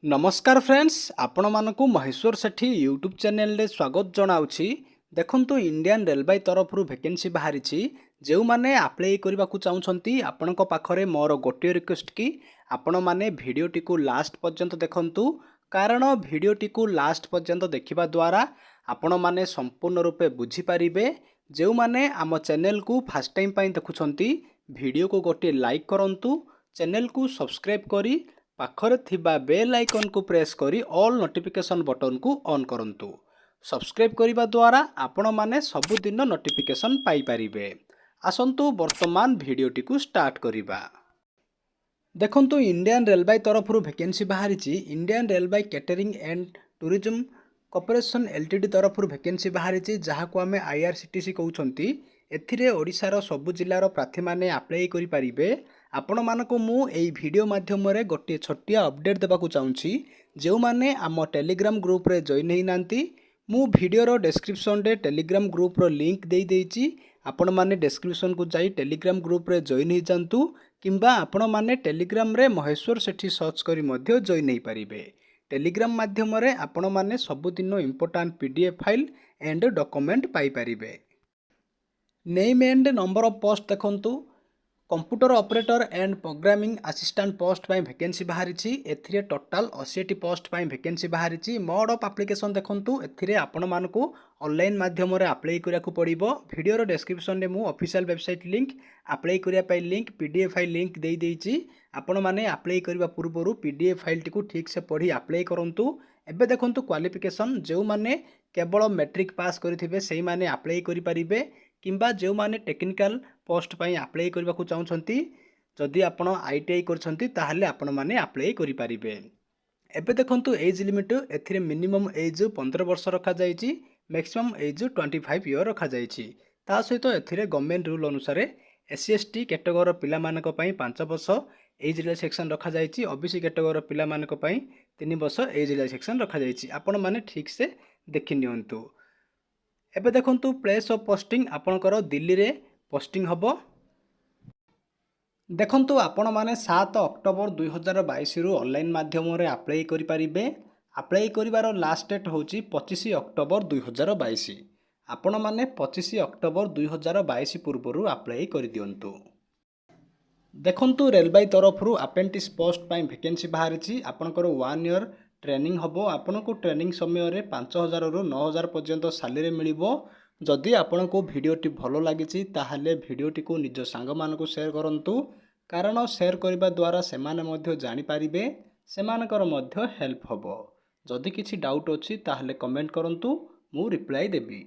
ନମସ୍କାର ଫ୍ରେଣ୍ଡସ୍, ଆପଣମାନଙ୍କୁ ମହେଶ୍ୱର ସେଠୀ ୟୁଟ୍ୟୁବ୍ ଚ୍ୟାନେଲରେ ସ୍ୱାଗତ ଜଣାଉଛି। ଦେଖନ୍ତୁ, ଇଣ୍ଡିଆନ୍ ରେଲୱେ ତରଫରୁ ଭେକେନ୍ସି ବାହାରିଛି। ଯେଉଁମାନେ ଆପ୍ଲାଏ କରିବାକୁ ଚାହୁଁଛନ୍ତି, ଆପଣଙ୍କ ପାଖରେ ମୋର ଗୋଟିଏ ରିକ୍ୱେଷ୍ଟ କି ଆପଣମାନେ ଭିଡ଼ିଓଟିକୁ ଲାଷ୍ଟ ପର୍ଯ୍ୟନ୍ତ ଦେଖନ୍ତୁ, କାରଣ ଭିଡ଼ିଓଟିକୁ ଲାଷ୍ଟ ପର୍ଯ୍ୟନ୍ତ ଦେଖିବା ଦ୍ୱାରା ଆପଣମାନେ ସମ୍ପୂର୍ଣ୍ଣ ରୂପେ ବୁଝିପାରିବେ। ଯେଉଁମାନେ ଆମ ଚ୍ୟାନେଲକୁ ଫାଷ୍ଟ ଟାଇମ୍ ପାଇଁ ଦେଖୁଛନ୍ତି, ଭିଡ଼ିଓକୁ ଗୋଟିଏ ଲାଇକ୍ କରନ୍ତୁ, ଚ୍ୟାନେଲକୁ ସବସ୍କ୍ରାଇବ୍ କରି ପାଖରେ ଥିବା ବେଲ୍ ଆଇକନ୍କୁ ପ୍ରେସ୍ କରି ଅଲ୍ ନୋଟିଫିକେସନ୍ ବଟନ୍କୁ ଅନ୍ କରନ୍ତୁ। ସବସ୍କ୍ରାଇବ୍ କରିବା ଦ୍ୱାରା ଆପଣମାନେ ସବୁଦିନ ନୋଟିଫିକେସନ୍ ପାଇପାରିବେ। ଆସନ୍ତୁ, ବର୍ତ୍ତମାନ ଭିଡ଼ିଓଟିକୁ ଷ୍ଟାର୍ଟ କରିବା। ଦେଖନ୍ତୁ, ଇଣ୍ଡିଆନ୍ ରେଲୱେ ତରଫରୁ ଭେକେନ୍ସି ବାହାରିଛି। Indian Railway Catering and Tourism Corporation Ltd ତରଫରୁ ଭେକେନ୍ସି ବାହାରିଛି, ଯାହାକୁ ଆମେ ଆଇଆର୍ସିଟିସି କହୁଛନ୍ତି। ଏଥିରେ ଓଡ଼ିଶାର ସବୁ ଜିଲ୍ଲାର ପ୍ରାର୍ଥୀମାନେ ଆପ୍ଲାଏ କରିପାରିବେ। ଆପଣମାନଙ୍କୁ ମୁଁ ଏଇ ଭିଡ଼ିଓ ମାଧ୍ୟମରେ ଗୋଟିଏ ଛୋଟିଆ ଅପଡ଼େଟ୍ ଦେବାକୁ ଚାହୁଁଛି। ଯେଉଁମାନେ ଆମ ଟେଲିଗ୍ରାମ ଗ୍ରୁପରେ ଜଏନ୍ ହେଇନାହାନ୍ତି, ମୁଁ ଭିଡ଼ିଓର ଡେସ୍କ୍ରିପସନ୍ରେ ଟେଲିଗ୍ରାମ ଗ୍ରୁପର ଲିଙ୍କ୍ ଦେଇଦେଇଛି। ଆପଣମାନେ ଡେସ୍କ୍ରିପସନ୍କୁ ଯାଇ ଟେଲିଗ୍ରାମ ଗ୍ରୁପରେ ଜଏନ୍ ହେଇଯାଆନ୍ତୁ କିମ୍ବା ଆପଣମାନେ ଟେଲିଗ୍ରାମରେ ମହେଶ୍ୱର ସେଠୀ ସର୍ଚ୍ଚ କରି ମଧ୍ୟ ଜଏନ୍ ହେଇପାରିବେ। ଟେଲିଗ୍ରାମ ମାଧ୍ୟମରେ ଆପଣମାନେ ସବୁଦିନ important PDF file and document ପାଇପାରିବେ। Name and number of post ଦେଖନ୍ତୁ, computer operator and programming assistant post ପାଇଁ ଭେକେନ୍ସି ବାହାରିଛି। ଏଥିରେ ଟୋଟାଲ୍ 80ଟି ପୋଷ୍ଟ ପାଇଁ ଭେକେନ୍ସି ବାହାରିଛି। ମୋଡ୍ ଅଫ୍ ଆପ୍ଲିକେସନ୍ ଦେଖନ୍ତୁ, ଏଥିରେ ଆପଣମାନଙ୍କୁ ଅନଲାଇନ୍ ମାଧ୍ୟମରେ ଆପ୍ଲାଏ କରିବାକୁ ପଡ଼ିବ। ଭିଡ଼ିଓର ଡେସ୍କ୍ରିପସନ୍ରେ ମୁଁ ଅଫିସିଆଲ୍ ୱେବସାଇଟ୍ ଲିଙ୍କ୍, ଆପ୍ଲାଏ କରିବା ପାଇଁ link, PDF file link ଦେଇଦେଇଛି। ଆପଣମାନେ ଆପ୍ଲାଏ କରିବା ପୂର୍ବରୁ ପିଡିଏଫ୍ ଫାଇଲ୍ଟିକୁ ଠିକ୍ସେ ପଢ଼ି ଆପ୍ଲାଏ କରନ୍ତୁ। ଏବେ ଦେଖନ୍ତୁ କ୍ୱାଲିଫିକେସନ୍, ଯେଉଁମାନେ କେବଳ ମେଟ୍ରିକ୍ ପାସ୍ କରିଥିବେ, ସେଇମାନେ ଆପ୍ଲାଏ କରିପାରିବେ କିମ୍ବା ଯେଉଁମାନେ ଟେକ୍ନିକାଲ୍ ପୋଷ୍ଟ ପାଇଁ ଆପ୍ଲାଏ କରିବାକୁ ଚାହୁଁଛନ୍ତି, ଯଦି ଆପଣ ଆଇଟିଆଇ କରିଛନ୍ତି, ତାହେଲେ ଆପଣମାନେ ଆପ୍ଲାଏ କରିପାରିବେ। ଏବେ ଦେଖନ୍ତୁ ଏଜ୍ ଲିମିଟ୍, ଏଥିରେ ମିନିମମ୍ ଏଜ୍ 15 ବର୍ଷ ରଖାଯାଇଛି, ମ୍ୟାକ୍ସିମମ୍ ଏଜ୍ 25 ଇୟର୍ ରଖାଯାଇଛି। ତା ସହିତ ଏଥିରେ ଗଭର୍ଣ୍ଣମେଣ୍ଟ ରୁଲ୍ ଅନୁସାରେ ଏସ୍ ସି, ଏସ୍ ଟି କ୍ୟାଟେଗୋରୀର ପିଲାମାନଙ୍କ ପାଇଁ 5 ବର୍ଷ ଏଜ୍ ରିଲାକ୍ସେସନ୍ ରଖାଯାଇଛି। ଓବିସି କ୍ୟାଟେଗୋରୀର ପିଲାମାନଙ୍କ ପାଇଁ 3 ବର୍ଷ ଏଜ୍ ରିଲାକ୍ସେସନ୍ ରଖାଯାଇଛି। ଆପଣମାନେ ଠିକ୍ସେ ଦେଖି ନିଅନ୍ତୁ। ଏବେ ଦେଖନ୍ତୁ ପ୍ଲେସ୍ ଅଫ୍ ପୋଷ୍ଟିଂ, ଆପଣଙ୍କର ଦିଲ୍ଲୀରେ ପୋଷ୍ଟିଂ ହେବ। ଦେଖନ୍ତୁ, ଆପଣମାନେ 7 ଅକ୍ଟୋବର 2022ରୁ ଅନଲାଇନ୍ ମାଧ୍ୟମରେ ଆପ୍ଲାଏ କରିପାରିବେ। ଆପ୍ଲାଏ କରିବାର ଲାଷ୍ଟ ଡେଟ୍ ହେଉଛି 25 ଅକ୍ଟୋବର 2022। ଆପଣମାନେ 25 ଅକ୍ଟୋବର 2022 ପୂର୍ବରୁ ଆପ୍ଲାଏ କରିଦିଅନ୍ତୁ। ଦେଖନ୍ତୁ, ରେଲବାଇ ତରଫରୁ ଆପ୍ରେଣ୍ଟିସ୍ ପୋଷ୍ଟ ପାଇଁ ଭେକେନ୍ସି ବାହାରିଛି। ଆପଣଙ୍କର ୱାନ୍ ଇୟର୍ ଟ୍ରେନିଂ ହେବ। ଆପଣଙ୍କୁ ଟ୍ରେନିଂ ସମୟରେ 5000ରୁ 9000 ପର୍ଯ୍ୟନ୍ତ ସାଲେରୀ ମିଳିବ। ଯଦି ଆପଣଙ୍କୁ ଭିଡ଼ିଓଟି ଭଲ ଲାଗିଛି, ତାହେଲେ ଭିଡ଼ିଓଟିକୁ ନିଜ ସାଙ୍ଗମାନଙ୍କୁ ସେୟାର କରନ୍ତୁ, କାରଣ ସେୟାର କରିବା ଦ୍ୱାରା ସେମାନେ ମଧ୍ୟ ଜାଣିପାରିବେ, ସେମାନଙ୍କର ମଧ୍ୟ ହେଲ୍ପ ହେବ। ଯଦି କିଛି ଡାଉଟ୍ ଅଛି, ତାହେଲେ କମେଣ୍ଟ କରନ୍ତୁ, ମୁଁ ରିପ୍ଲାଏ ଦେବି।